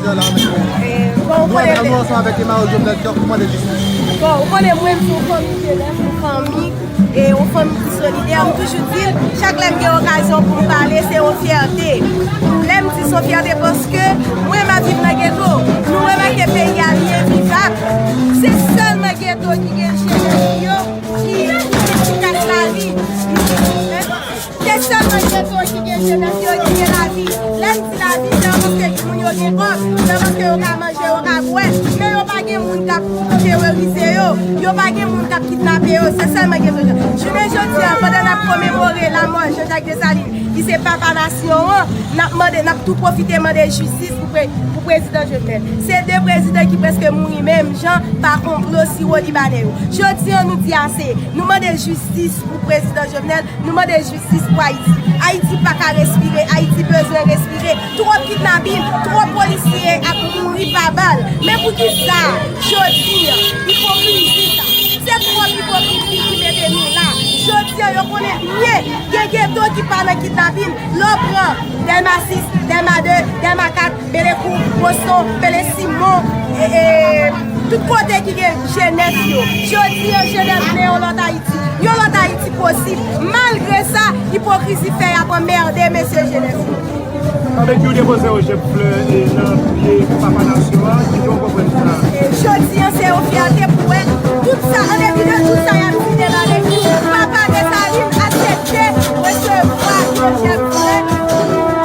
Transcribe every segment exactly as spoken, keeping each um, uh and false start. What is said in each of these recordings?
Bon, ou konnen, nou ansanm avèk Emmanuel Jovenel ki ap mande jistis. Bon, ou konnen mwen, m se yon fanmi jenès, yon fanmi, e yon fanmi ki solidè. M toujou di l, chak lè m gen okazyon pou m pale, se yon fyète. Lè m di se yon fyète paske mwen, m ap viv nan geto. Nou remake peyi a, li envivab. Se sèlman geto ki gen jenès yo ki, ki kase lavi. Se sèlman geto ki gen jenès yo ki gen lavi. Lè m di lavi, se pa paske moun yo gen kòb, se pa paske yo ka manje, yo ka bwè, men yo pa gen moun k ap terorize yo, yo pa gen moun k ap kidnape yo, se sèlman geto yo. Jounen jodi a, pandan n ap komemore lanmò Jean Jacques Dessalines, ki se papa nasyon an, n ap mande, n ap tou pwofite mande jistis pou pre-, pou prezidan Jovenel. Se de prezidan ki prèske mouri menm jan pa konplo siwo libanè yo. Jodi a, nou di ase. Nou mande jistis pou prezidan Jovenel. Nou mande jistis pou Ayiti. Ayiti pa ka respire. Ayiti bezwen respire. Twòp kidnapin, twòp polisye ap mouri pa bal. Men poukisa jodi a, ipokrizi sa? Se twòp ipokrizi ki mete nou la. Jodi a, yo konnen byen gen geto ki pa nan kidnapin. Lè w pran Dèlma sis, Dèlma de, Dèlma kat, Belekou, Boston, Bele Simon, e, e, tout kote ki gen jenès yo. Jodi a, jenès vle yon lòt Ayiti. Yon lòt Ayiti posib. Malgre sa, ipokrizi fè y ap anmède mesye jenès yo. Avèk yo depoze yon jèb flè e nan pye papa nasyon an, ki jan w konprann sa? E jodi a, se yon fyète pou wè tout sa, an depi de tout sa y ap site la, men papa Desalin aksepte resevwa yon jèb flè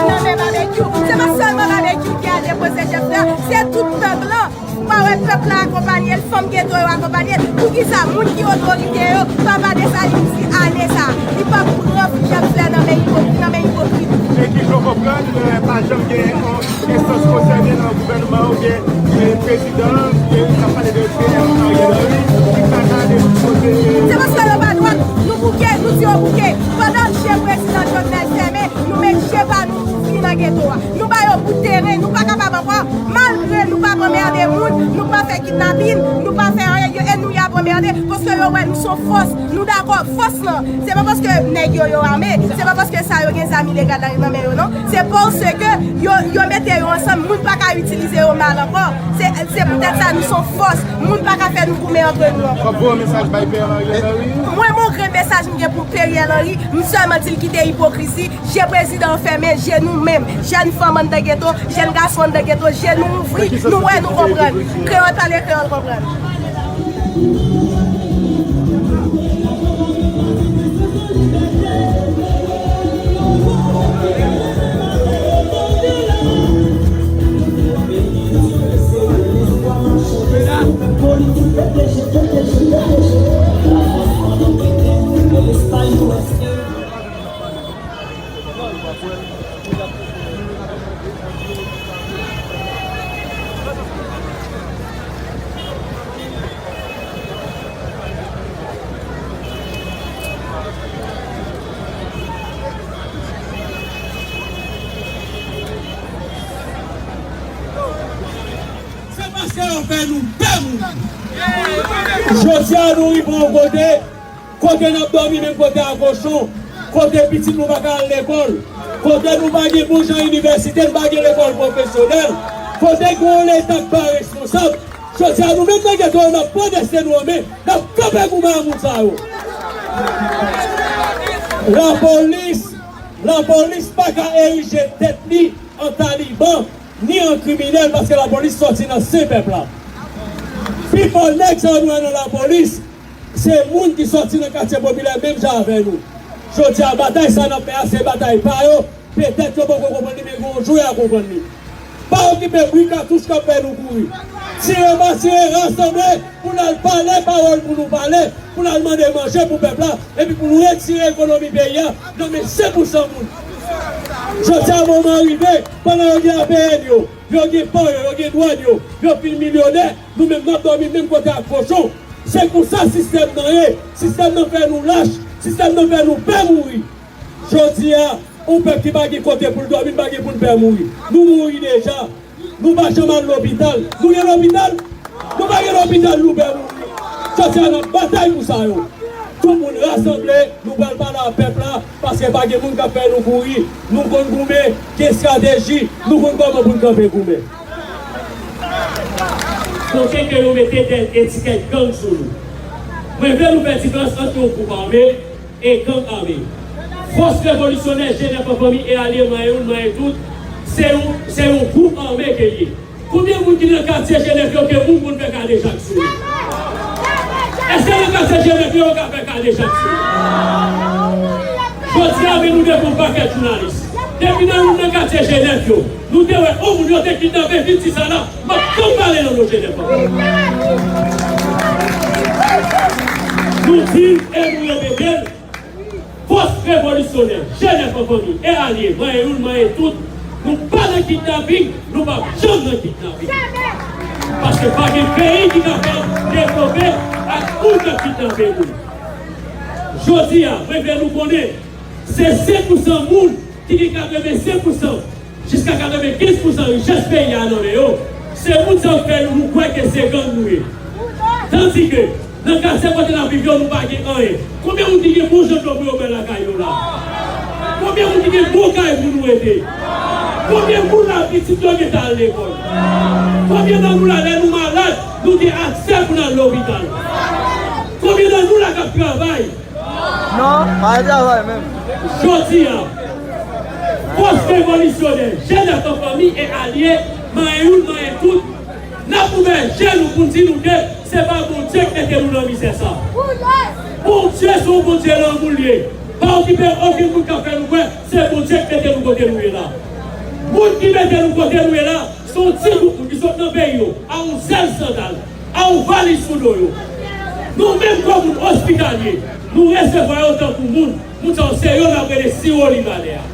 nan men Babekyou. Se pa sèlman Babekyou ki al depoze jèb flè, se tout pèp lan. Ou pa wè pèp la akonpanye l, fanm geto yo akonpanye l. Poukisa moun ki otorite yo, papa Desalin di ane sa, li p ap pran jèb flè nan men ipokrit, nan men ipokrit? E ki jan w konprann, e, pa janm gen yon enstans konsène nan gouvènman oubyen, e, prezidan, e, n ap pale de, de Ariel Henry, ki pa ka ale kote. Se paske yo pa dwat, nou bouke, nou di yo bouke. Pandan je prezidan Jovenel fèmen, nou met je pa nou ouvri nan geto a. Nou ba yo bout teren, nou pa kapab ankò. Malgre nou p ap anmède moun, nou pa fè kidnapin, nou pa fè anyen, yo, e nou y ap anmède, paske yo wè nou se yon fòs, nou dakò, fòs lan, se pa paske nèg yo, yo ame, se pa paske sa yo gen zam ilegal la nan men yo, non. Se paske yo, yo mete yo ansanm, moun pa ka itilize yo mal ankò. Se, se poutèt sa nou se yon fòs, moun pa ka fè nou goumen antre nou ankò. W ap voye yon mesaj bay P M Ariel Henry? Mwen, m gen mesaj m gen pou P M Ariel Henry, m sèlman di l kite ipokrizi, je prezidan an fèmen, je nou menm, jèn fanm anndan geto, jèn gason anndan geto, je nou ouvri, nou wè, nou konprann. Kreyòl pale, kreyòl konprann. Se paske yo fè nou pè mouri. Jodi a, nou rive yon kote, kote n ap dòmi menm kote a kochon, kote pitit nou pa ka al lekòl, kote nou pa gen bon jan inivèsite, nou pa gen lekòl pwofesyonèl, kote gen yon Leta k pa responsab. Jodi a, nou menm nan geto yo, n ap pran desten nou an men, n ap kanpe goumen ak moun sa yo. Lapolis, lapolis pa ka erije tèt li an taliban, ni an kriminèl, paske lapolis sòti nan sen pèp la. Pifò nèg sa yo nou wè nan lapolis, se moun ki sòti nan katye popilè menm jan avè nou. Jodi a, batay sa n ap fè a, se batay pa yo. Petèt yo poko konprann li, men gon jou y a konprann li. Pa okipe bri katouch k ap fè nou kouri. Tire pa tire, rasanble pou n al pale pawòl pou nou pale, pou n al mande manje pou pèp la, epi pou nou retire ekonomi peyi a nan men senk pou san moun. Jodi a, moman an rive, pandan yo gen A P N yo, yo gen pò yo, yo gen dwàn yo, yo fin milyonè, nou menm n ap dòmi menm kote ak kochon. Se konsa sistèm nan ye. Sistèm nan fè nou lach. Sistèm nan fè nou pè mouri. Jodi a, yon pèp ki pa gen kote pou l dòmi, n pa gen pou n pè mouri. Nou mouri deja. Nou pa janm al lopital. Nou gen lopital? Nou pa gen lopital, nou pè mouri. Jodi a, n ap batay pou sa yo. Tout moun rasanble, nou pral pale ak pèp la, paske pa gen moun k ap fè nou kouri. Nou konn goumen, gen estrateji, nou konn kòman pou n kanpe goumen. Kote ke yo mete de etikèt gang sou nou. Mwen vle nou fè diferans ant yon gwoup ame e gang ame. Fòs Revolisyonè Jenèf an Fanmi e Alye Manyen Youn Manyen Tout, se yon, se yon gwoup ame ke l ye. Konbyen moun ki nan katye Jenèf yo ke moun moun fè kadejak sou yo? Èske nan katye Jenèf yo yo ka fè kadejak sou yo? Jodi a, men nou devan yon pakèt jounalis. Depi nan youn nan katye Jenèf yo, nou te wè yon moun yo te kidnape, vin di sa la, m ap kanpe pale nan non Jenèf ankò. Nou di l e nou repete l, fòs revolisyonè, Jenèf an Fanmi e alye, Manyen Youn Manyen Tout, nou pa nan kidnaping, nou p ap janm nan kidnaping. Paske pa gen peyi ki kapab devlope ak moun k ap kidnape moun. Jodi a, mwen vle nou konnen, se senk pousan moun ki gen katrevensenk pousan jiska katrevenkenz pousan richès peyi a nan men yo, se moun sa yo k fè nou kwè ke se gang nou ye. Tandike, nan katye kote n ap viv yo, nou pa gen anyen. Konbyen moun ki gen bon jan dlo pou yo bwè lakay yo la? Konbyen moun ki gen bon kay pou nou rete? Konbyen moun la pitit yo gentan al lekòl? Konbyen nan nou la, lè nou malad, nou gen aksè pou n al lopital? Konbyen nan nou la k ap travay? Non, pa travay menm. Jodi a, fòs revolisyonè, Jenèf an Fanmi e alye, Manyen Youn Manyen Tout, n ap ouvè je nou pou n di nou ke se pa Bondye k mete nou nan mizè sa. Bondye se yon Bondye lanmou l ye. Pa okipe okenn moun k ap fè nou kwè se Bondye k mete nou kote nou ye la. Moun ki mete nou kote nou ye la, se yon ti gwoup moun ki sot nan peyi yo, a yon zèl sandal, a yon valiz sou do yo. Nou menm kòm moun ospitalye, nou resevwa yo tankou moun. Moun sa yo, se yo n ap rele siwo Libanè a.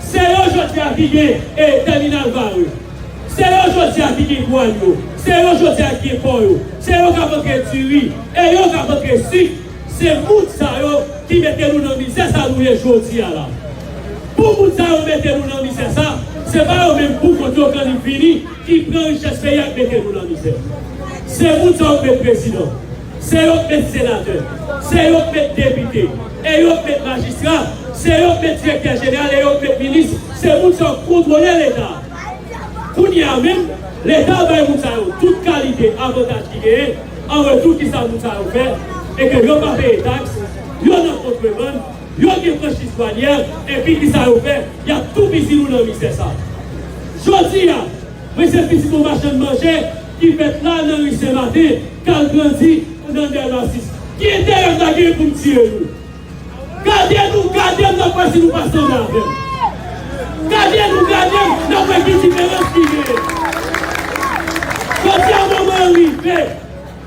Se yo jodi a ki gen, e, tèminal Varreux. Se yo jodi a ki gen dwàn yo. Se yo jodi a ki gen pò yo. Se yo k ap antre diri. E yo k ap antre sik. Se moun sa yo ki mete nou nan mizè sa nou ye jodi a la. Pou moun sa yo mete nou nan mizè sa, se pa yo menm pou kont yo k annik vini, ki pran richès peyi a k mete nou nan mizè. Se moun sa yo k met prezidan, se yo k met senatè, se yo k met depite, e yo k met majistra, se yo k met direktè jeneral, e yo k met minis, se moun sa yo k kontwole Leta. Kounye a menm, Leta bay moun sa yo tout kalite avantaj ki genyen, an retou kisa moun sa yo fè, e ke yo pa peye taks, yo nan kontrebann, yo gen franchiz dwanyè, epi kisa yo fè, y ap toupizi nou nan mizè sa. Jodi a, mwen se pitit yon machann manje ki fèt la nan ri Senmaten, k al grandi nan Dèlma sis. Ki enterè m ta genyen pou m tiye nou? Gade nou, gade m, n ap wè si nou pa sanble avè m. Gade nou, gade m, n ap wè ki diferans ki genyen. Jodi a, moman an rive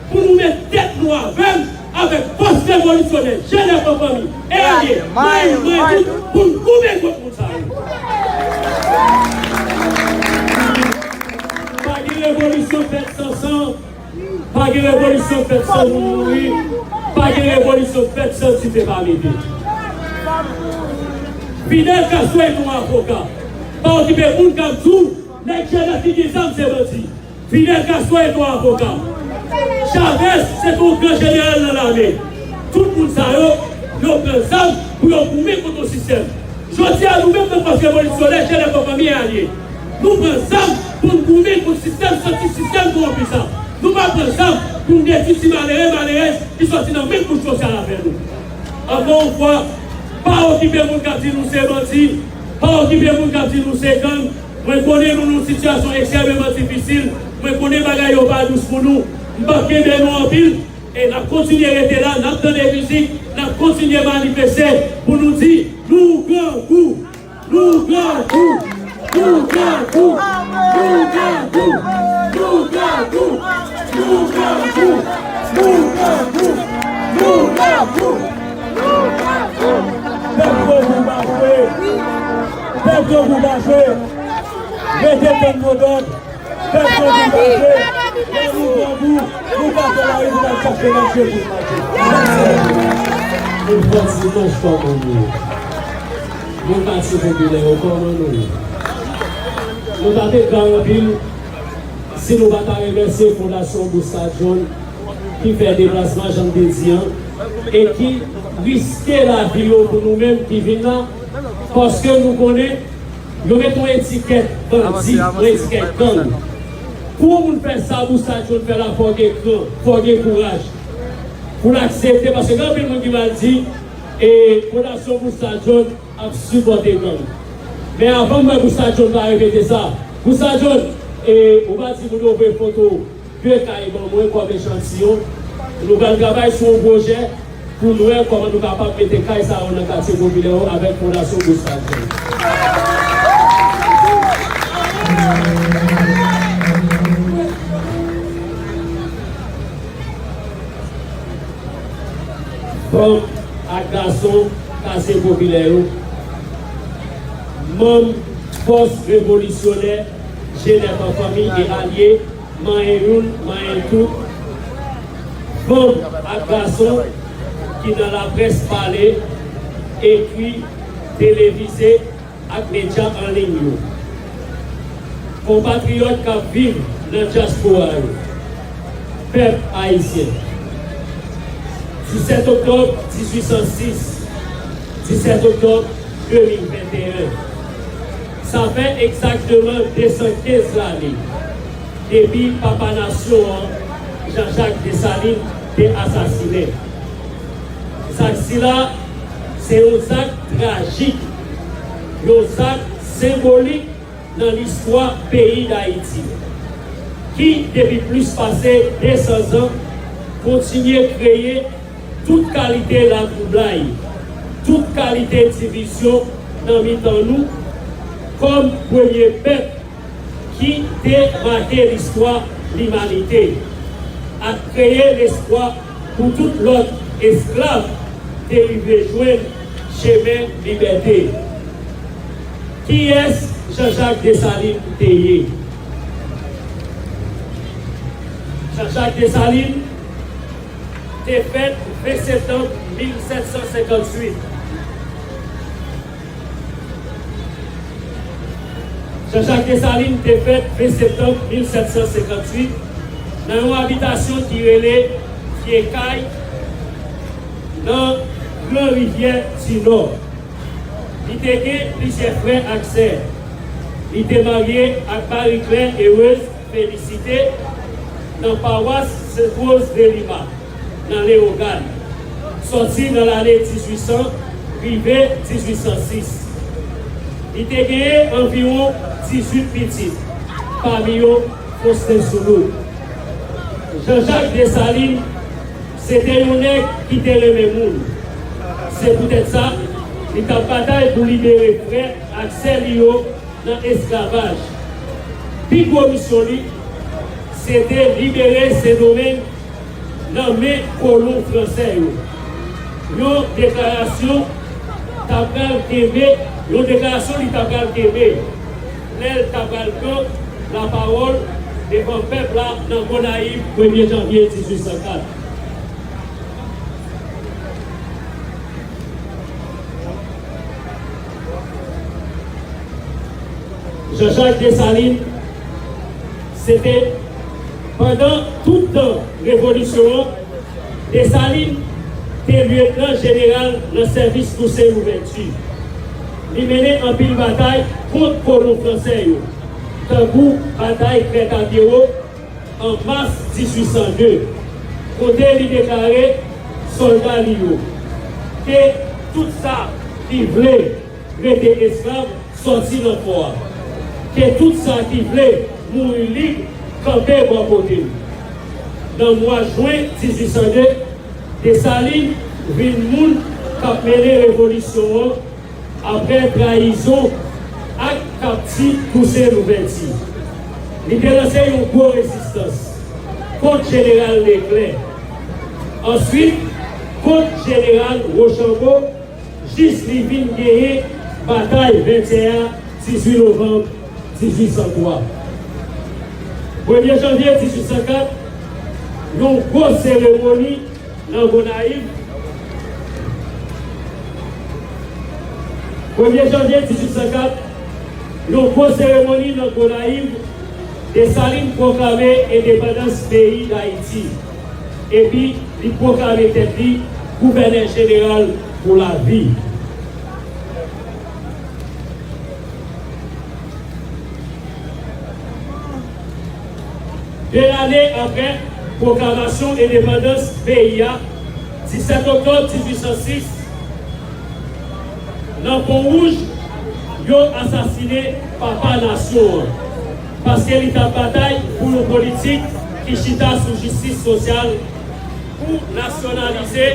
pou nou met tèt nou avè m, avèk fòs revolisyonè, Jenèf an Fanmi e alye, Manyen Youn Manyen Tout, pou n goumen kont moun sa yo. Pa gen revolisyon fèt san san. Pa gen revolisyon k fèt san moun mouri. Pa gen revolisyon k fèt san tife pa mete. Fidel Castro te yon avoka. Pa okipe moun k ap di w nèg Jenèf ki gen zam se bandi. Fidel Castro te yon avoka. Chavez se te yon gran jeneral nan lame. Tout moun sa yo, yo pran zam pou yo goumen kont yon sistèm. Jodi a, nou menm nan fòs revolisyonè, Jenèf an Fanmi e alye, nou pran zam pou n goumen kont sistèm santi sistèm kowonpi sa. Nou pa pran zam pou n detwi ti malere, malerèz ki sòti nan menm kouch sosyal avè nou. Ankò yon fwa, pa okipe moun k ap di nou se bandi, pa okipe moun k ap di nou se gang. Mwen konnen nou nan yon sitiyasyon ekstrèmeman difisil, mwen konnen bagay yo pa dous pou nou, m p ap kenbe nou anpil. E n ap kontinye rete la, n ap tande mizik, n ap kontinye manifeste pou nou di, nou grangou, nou grangou, nou grangou, nou grangou, nou grangou, nou grangou, nou grangou, nou grangou, nou grangou. Pèp grangou pa jwe, pèp grangou pa jwe, rete tann modòd. Pèp yo degaje, lè nou grangou, nou pa fè lari pou n al chache nèg Jezi mache. Yon fwa dimanch kòman nou ye? Yon katye popilè yo kòman nou ye? Nou ta te gay anpil si nou pa ta remèsye Fondasyon Gustave John ki fè deplasman jan m te di an e ki riske lavi yo pou nou menm ki vin la, paske nou konnen yo met yon etikèt bandi, yon etikèt gang. Pou moun fè sa Busta John fè la, fò w gen kran, fò w gen kouraj pou l aksepte, paske gen anpil moun ki pral di, e, Fondasyon Busta John ap sipòte gang. Men avan m wè Busta John pa repete sa. Busta John, e, ou pa di moun yo voye foto de kay ban mwen kòm echantiyon. Nou pral travay sou yon pwojè pou n wè kòman nou kapab mete kay sa yo nan katye popilè yo avèk Fondasyon Busta John. Fanm ak gason katye popilè yo, manm fòs revolisyonè G nèf an fanmi e alye, manyen youn, manyen tout, fanm ak gason ki nan laprès pale, ekri, televize ak medya an liy yo. Konpatriyòt k ap viv nan dyaspora yo, pèp ayisyen, disèt oktòb dizuit san sis, disèt oktòb de mil venteyen. Sa fè egzakteman de san kenz lane depi papa nasyon an, Jean-Jacques Dessalines, te asasinen. Zak sila se yon zak trajik, yon zak senbolik nan listwa peyi Dayiti, ki, depi plis pase de san zan, kontinye kreye tout kalite latwoublay, tout kalite divizyon nan mitan nou, kòm premye pèp ki te make listwa limanite, ak kreye lespwa pou tout lòt esklav te rive jwenn chemen libète. Kiyès Jean-Jacques Dessalines te ye? Jean-Jacques Dessalines te fèt ven septanm mil sèt san senkantuit. Jean-Jacques Dessalines te fèt ven septanm mil sèt san senkantuit nan yon abitasyon ki rele Vye Kay, nan Gran Rivyè di Nò. Li te gen plizyè frè ak sè. Li te marye ak Marie Claire Heureuse Félicité nan pawas Sainte Rose de Lima, nan Leyogàn, sòti nan lane dizuit san rive dizuit san sis. Li te genyen anviwon dizuit pitit, pami yo Faustin Soulouque. Jean-Jacques Dessalines se te yon nèg ki te renmen moun. Se poutèt sa, li t ap batay pou libere frè ak sè li yo nan esklavaj. Pi gwo misyon li, se te libere Sendomeng nan men kolon fransè yo. Yon deklarasyon t ap pral kenbe, yon deklarasyon li t ap pral kenbe lè l t ap pral pran lapawòl devan pèp la nan Gonayiv premye janvye dizuit san kat. Jean-Jacques Dessalines, se te pandan tout tan revolisyon an, Dessalines te lyetnan jeneral nan sèvis Tousen Louvèti. Li mennen anpil batay kont kolon fransè yo, tankou batay Crête-à-Pierrot an mas dizuit san de, kote li deklare sòlda li yo ke tout sa ki vle rete esklav sòti nan fò a, ke tout sa ki vle mouri lib kanpe bò kote l. Nan mwa jen dizuit san de, Desalin vin moun k ap mennen revolisyon an apre trayizon ak kapti Tousen Louvèti. Li te lanse yon gwo rezistans kont jeneral Leklè, answit kont jeneral Wochanbo, jis li vin genyen batay Vètyè a dizuit novanm dizuit san twa. Premye janvye dizuit san kat, yon gwo seremoni nan Gonayiv. Premye janvye dizuit san kat, yon gwo seremoni nan Gonayiv, Desalin pwoklame endepandans peyi Dayiti, epi li pwoklame tèt li gouvènè jeneral pou lavi. De lane apre pwoklamasyon endepandans peyi a, disèt oktòb dizuit san sis, nan Pon Wouj, yo asasinen papa nasyon an, paske li t ap batay pou yon politik ki chita sou jistis sosyal, pou nasyonalize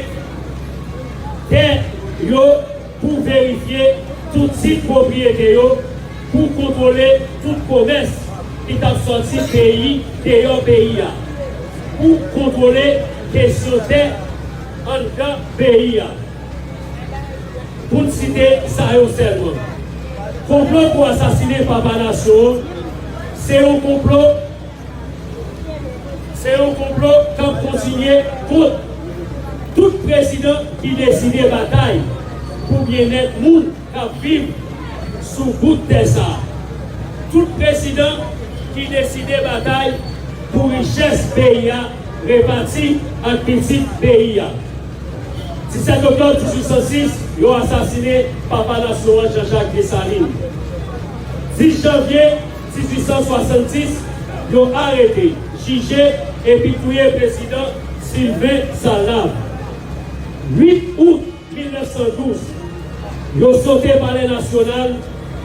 tè yo, pou verifye tout tit pwopriyete yo, pou kontwole tout komès ki t ap sòti peyi deyò peyi a, pou kontwole kesyon tè anndan peyi a. Pou n site sa yo sèlman. Konplo pou asasinen papa nasyon an, se yon konplo Se yon konplo k ap kontinye kont tout prezidan ki deside batay pou byennèt moun k ap viv sou bout tè sa a. Tout prezidan ki deside batay pou richès peyi a repati ak pitit peyi a. Disèt oktòb dizuit san sis, yo asasinen papa nasyon an, Jean Jacques Dessalines. Dis janvye dizuit san swasanndis, yo arete, jije epi touye prezidan Sylvain Salave. Uit out mil nèf san douz, yo sote Palè Nasyonal,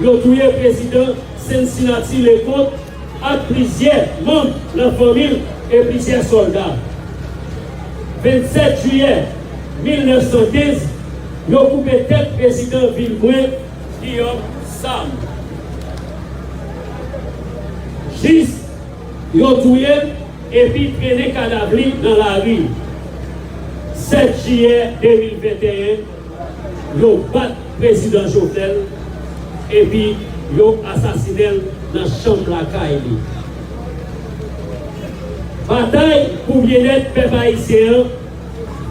yo touye prezidan Cincinnati Leconte ak plizyè manm nan fanmi l e plizyè sòlda. Vennsèt jiyè mil nèf san kenz, yo koupe tèt prezidan Vilbrun Guillaume Sam. Jis yo touye l epi trennen kadav li nan lari. Sèt jiyè de mil venteyen, yo bat prezidan Jovenel epi yo asasinen l nan chanm lakay li. Batay pou byennèt pèp ayisyen an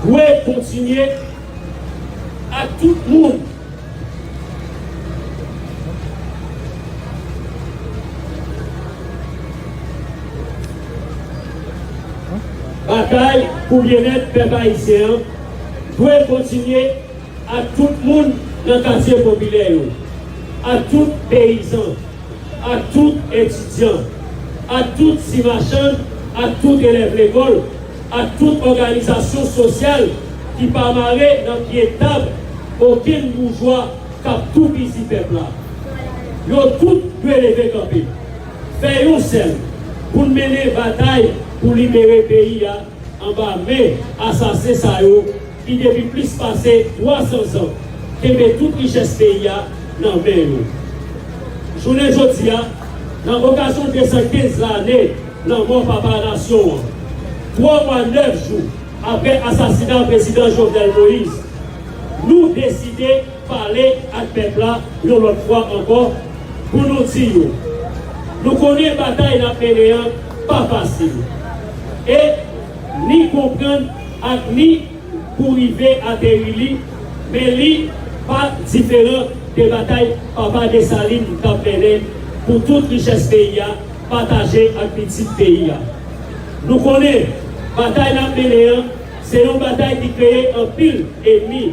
dwe kontinye ak tout moun. Batay pou byennèt pèp ayisyen an dwe kontinye ak tout moun nan katye popilè yo, ak tout peyizan, ak tout etidyan, ak tout ti machann, ak tout elèv lekòl, ak tout òganizasyon sosyal ki pa mare nan pye tab okenn boujwa k ap toupizi pèp la. Yo tout dwe leve kanpe, fè yon sèl, pou n mennen batay pou libere peyi a anba men asasen sa yo ki depi plis pase twa san zan kenbe tout richès peyi a nan men yo. Jounen jodi a, nan okazyon de san kenz lane lanmò papa nasyon an, twa mwa nèf jou apre asasina prezidan Jovenel Moïse, nou deside pale ak pèp la yon lòt fwa ankò pou nou di yo, nou konnen batay n ap mennen an pa fasil. E ni konprann ak ni pou rive ateri li, men li pa diferan de batay papa Desalin t ap mennen pou tout richès peyi a pataje ak pitit peyi a. Nou konnen batay n ap mennen an se yon batay ki kreye anpil enmi,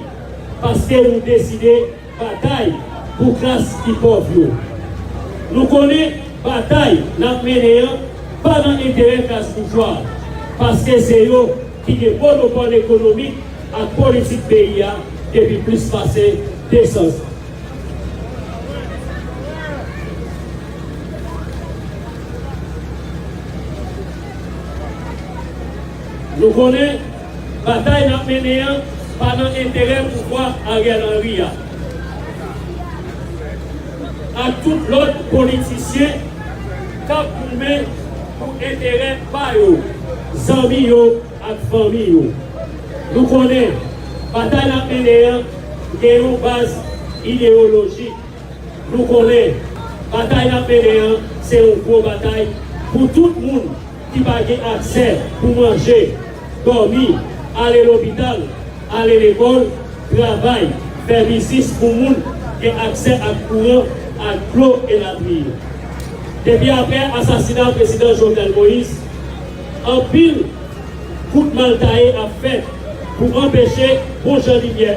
paske nou deside batay pou klas ki pòv yo. Nou konnen batay n ap mennen an pa nan enterè klas boujwa, paske se yo ki gen monopòl ekonomik ak politik peyi a depi plis pase de san zan. Nou konnen batay n ap mennen an pa nan enterè pouvwa Ariel Henry a ak tout lòt politisyen k ap goumen pou enterè pa yo, zanmi yo ak fanmi yo. Nou konnen batay n ap mennen an gen yon baz ideyolojik. Nou konnen batay n ap mennen an se yon gwo batay pou tout moun ki pa gen aksè pou manje, dòmi, ale lopital, ale lekòl, travay, fè biznis pou moun gen aksè ak kouran, ak dlo, elatriye. Depi apre asasina prezidan Jovenel Moïse, anpil kout mal taye ap fèt pou anpeche bon jan limyè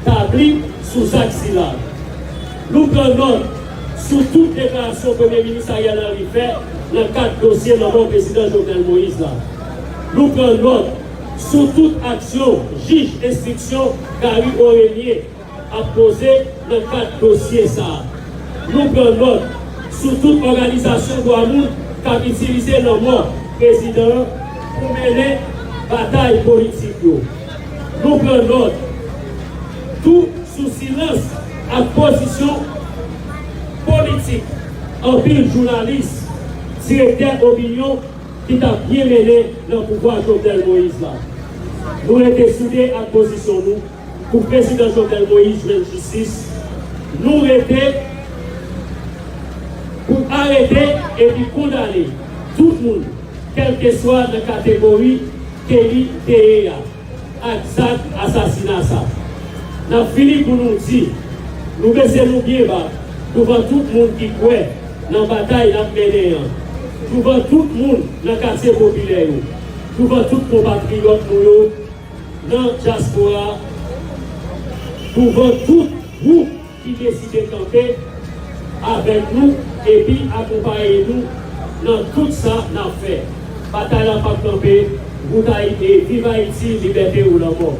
tabli sou zak sila. Nou pran nòt sou tout deklarasyon Premye Minis Ariel Henry fè nan kad dosye lanmò Prezidan Jovenel Moïse la. Nou pran nòt sou tout aksyon jij enstriksyon Gary Orélien ap poze nan kad dosye sa a. Nou pran nòt sou tout òganizasyon dwa moun k ap itilize lanmò prezidan an pou mennen batay politik yo. Nou pran nòt tou sou silans ak pozisyon politik anpil jounalis, direktè opinyon ki t ap byen mennen nan pouvwa Jovenel Moïse la. Nou rete soude ak pozisyon nou pou Prezidan Jovenel Moïse jwenn jistis. Nou rete pou arete epi kondane tout moun, kèlkeswa nan kategori ke li te ye a, ak zak asasina sa. N ap fini pou nou di, nou bese nou byen ba douvan tout moun ki kwè nan batay n ap mennen an, douvan tout moun nan katye popilè yo, douvan tout konpatriyòt nou yo nan dyaspora, douvan tout gwoup ki deside kanpe avèk nou epi akonpaye nou nan tout sa n ap fè. Batay la p ap kanpe. Bout Ayiti, viv Ayiti, libète ou lanmò.